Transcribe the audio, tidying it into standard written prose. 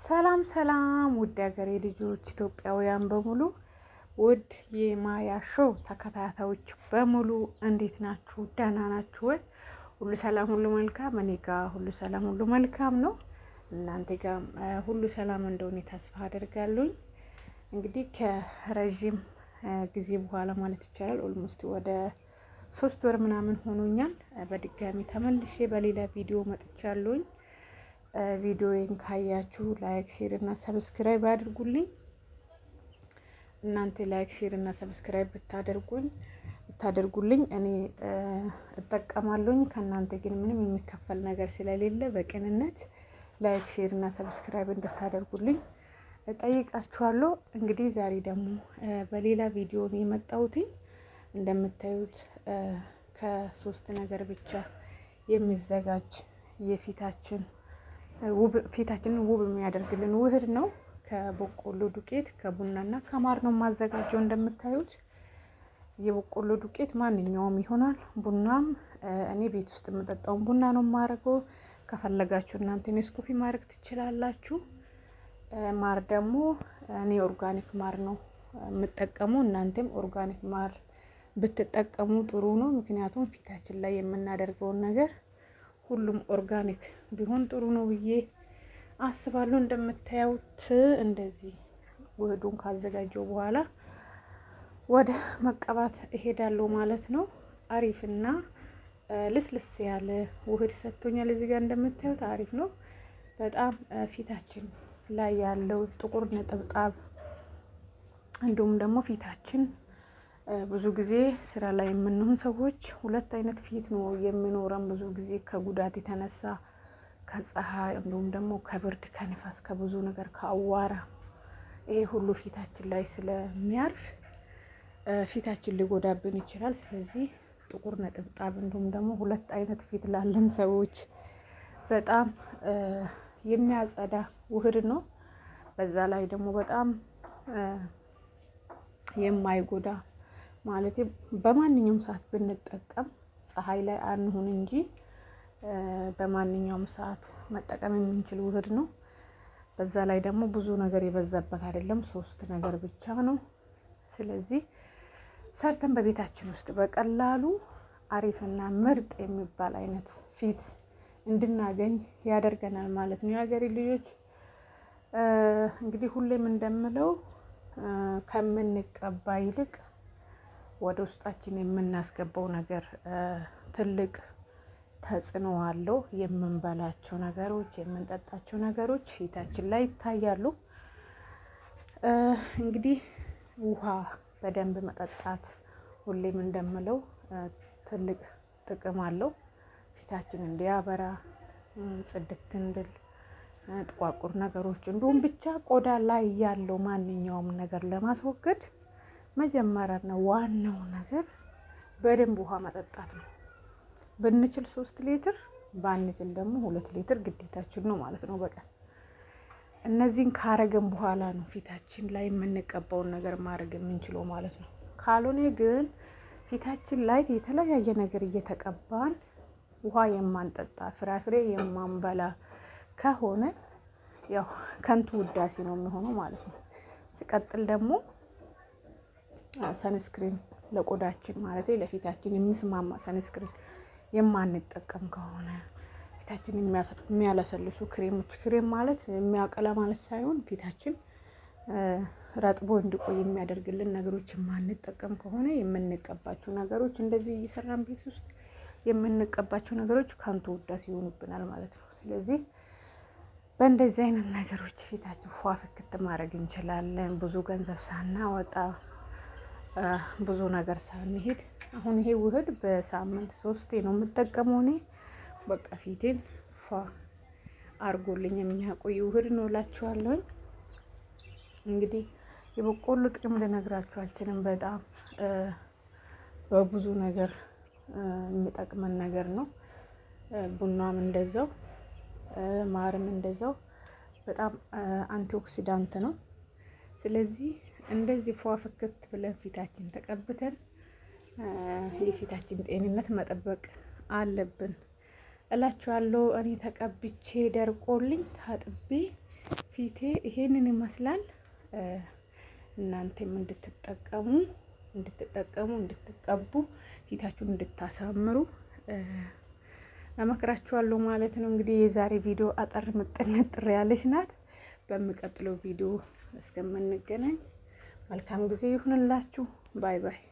ሰላም ሰላም ውድ ሀገሬ ልጆች ኢትዮጵያውያን በሙሉ፣ ውድ የማያ ሾው ተከታታዮች በሙሉ እንዴት ናችሁ? ደህና ናችሁ ወይ? ሁሉ ሰላም፣ ሁሉ መልካም። እኔ ጋ ሁሉ ሰላም፣ ሁሉ መልካም ነው። እናንተ ጋ ሁሉ ሰላም እንደሆነ ተስፋ አደርጋለሁኝ። እንግዲህ ከረዥም ጊዜ በኋላ ማለት ይቻላል almost ወደ 3 ወር ምናምን ሆኖኛል። በድጋሚ ተመልሼ በሌላ ቪዲዮ መጥቻለሁኝ። ቪዲዮዬን ካያችሁ like፣ share እና subscribe አድርጉልኝ። እናንተ like፣ share እና subscribe ብታደርጉልኝ እኔ እጠቀማለሁኝ። ከእናንተ ግን ምንም የሚከፈል ነገር ስለሌለ በቅንነት like፣ share እና subscribe እንድታደርጉልኝ እጠይቃችኋለሁ። እንግዲህ ዛሬ ደግሞ በሌላ ቪዲዮ ነው የመጣሁትኝ። እንደምታዩት ከሶስት ነገር ብቻ የሚዘጋጅ የፊታችን ፊታችንን ውብ የሚያደርግልን ውህድ ነው። ከበቆሎ ዱቄት፣ ከቡናና ከማር ነው የማዘጋጀው። እንደምታዩት የበቆሎ ዱቄት ማንኛውም ይሆናል። ቡናም እኔ ቤት ውስጥ የምጠጣውን ቡና ነው የማደርገው። ከፈለጋችሁ እናንተ ኔስኮፊ ማድረግ ትችላላችሁ። ማር ደግሞ እኔ organic ማር ነው የምጠቀመው። እናንተም organic ማር ብትጠቀሙ ጥሩ ነው። ምክንያቱም ፊታችን ላይ የምናደርገውን ነገር ሁሉም organic ቢሆን ጥሩ ነው ብዬ አስባለሁ። እንደምታዩት እንደዚህ ውህዱን ካዘጋጀው በኋላ ወደ መቀባት እሄዳለሁ ማለት ነው። አሪፍና ልስልስ ያለ ውህድ ሰጥቶኛል። እዚህ ጋር እንደምታዩት አሪፍ ነው በጣም። ፊታችን ላይ ያለው ጥቁር ነጠብጣብ እንዲሁም ደግሞ ፊታችን፣ ብዙ ጊዜ ስራ ላይ የምንሆን ሰዎች ሁለት አይነት ፊት ነው የሚኖረን። ብዙ ጊዜ ከጉዳት የተነሳ፣ ከፀሐይ፣ እንዲሁም ደግሞ ከብርድ፣ ከንፋስ፣ ከብዙ ነገር፣ ከአዋራ፣ ይሄ ሁሉ ፊታችን ላይ ስለሚያርፍ ፊታችን ሊጎዳብን ይችላል። ስለዚህ ጥቁር ነጠብጣብ እንዲሁም ደግሞ ሁለት አይነት ፊት ላለን ሰዎች በጣም የሚያጸዳ ውህድ ነው። በዛ ላይ ደግሞ በጣም የማይጎዳ፣ ማለት በማንኛውም ሰዓት ብንጠቀም፣ ፀሐይ ላይ አንሁን እንጂ በማንኛውም ሰዓት መጠቀም የምንችል ውህድ ነው። በዛ ላይ ደግሞ ብዙ ነገር የበዛበት አይደለም፣ ሶስት ነገር ብቻ ነው። ስለዚህ ሰርተን በቤታችን ውስጥ በቀላሉ አሪፍና ምርጥ የሚባል አይነት ፊት እንድናገኝ ያደርገናል ማለት ነው። የሀገሬ ልጆች፣ እንግዲህ ሁሌም እንደምለው ከምንቀባ ይልቅ ወደ ውስጣችን የምናስገባው ነገር ትልቅ ተጽዕኖ አለው። የምንበላቸው ነገሮች፣ የምንጠጣቸው ነገሮች ፊታችን ላይ ይታያሉ። እንግዲህ ውሃ በደንብ መጠጣት ሁሌም እንደምለው ትልቅ ጥቅም አለው። ፊታችን እንዲያበራ፣ ጽድት እንድል፣ ጥቋቁር ነገሮች እንዲሁም ብቻ ቆዳ ላይ ያለው ማንኛውም ነገር ለማስወገድ መጀመሪያና ዋናው ነገር በደንብ ውሃ መጠጣት ነው። ብንችል 3 ሊትር፣ ባንችል ደግሞ 2 ሊትር ግዴታችን ነው ማለት ነው በቀን። እነዚህን ካረግን በኋላ ነው ፊታችን ላይ የምንቀባውን ነገር ማድረግ የምንችለው ማለት ነው። ካልሆነ ግን ፊታችን ላይ የተለያየ ነገር እየተቀባን ውሃ የማንጠጣ፣ ፍራፍሬ የማንበላ ከሆነ ያው ከንቱ ውዳሴ ነው የሚሆነው ማለት ነው። ሲቀጥል ደግሞ sunscreen ለቆዳችን፣ ማለት ለፊታችን የሚስማማ sunscreen የማንጠቀም ከሆነ፣ ፊታችን የሚያለሰልሱ ክሬሞች፣ ክሬም ማለት የሚያቀላ ማለት ሳይሆን ፊታችን ረጥቦ እንዲቆይ የሚያደርግልን ነገሮች የማንጠቀም ከሆነ፣ የምንቀባቸው ነገሮች፣ እንደዚህ እየሰራን ቤት ውስጥ የምንቀባቸው ነገሮች ከንቱ ውዳሴ ይሆኑብናል ማለት ነው። ስለዚህ በእንደዚህ አይነት ነገሮች ፊታችን ፏ ፍክት ማድረግ እንችላለን፣ ብዙ ገንዘብ ሳናወጣ፣ ብዙ ነገር ሳንሄድ። አሁን ይሄ ውህድ በሳምንት ሶስቴ ነው የምጠቀመው እኔ። በቃ ፊቴን ፏ አርጎልኝ የሚያቆይ ውህድ ነው እላችኋለሁኝ። እንግዲህ የበቆሎ ጥቅም ልነግራችሁ አልችልም። በጣም በብዙ ነገር የሚጠቅመን ነገር ነው። ቡናም እንደዛው፣ ማርም እንደዛው በጣም antioxidant ነው። ስለዚህ እንደዚህ ፏ ፍክት ብለን ፊታችን ተቀብተን የፊታችን ጤንነት መጠበቅ አለብን እላችኋለሁ። እኔ ተቀብቼ ደርቆልኝ ታጥቤ ፊቴ ይሄንን ይመስላል። እናንተም እንድትጠቀሙ እንድትቀቡ ፊታችሁን እንድታሳምሩ እመክራችኋለሁ ማለት ነው። እንግዲህ የዛሬ ቪዲዮ አጠር ምጥን ጥር ያለች ናት። በሚቀጥለው ቪዲዮ እስከምንገናኝ መልካም ጊዜ ይሁንላችሁ። Bye bye።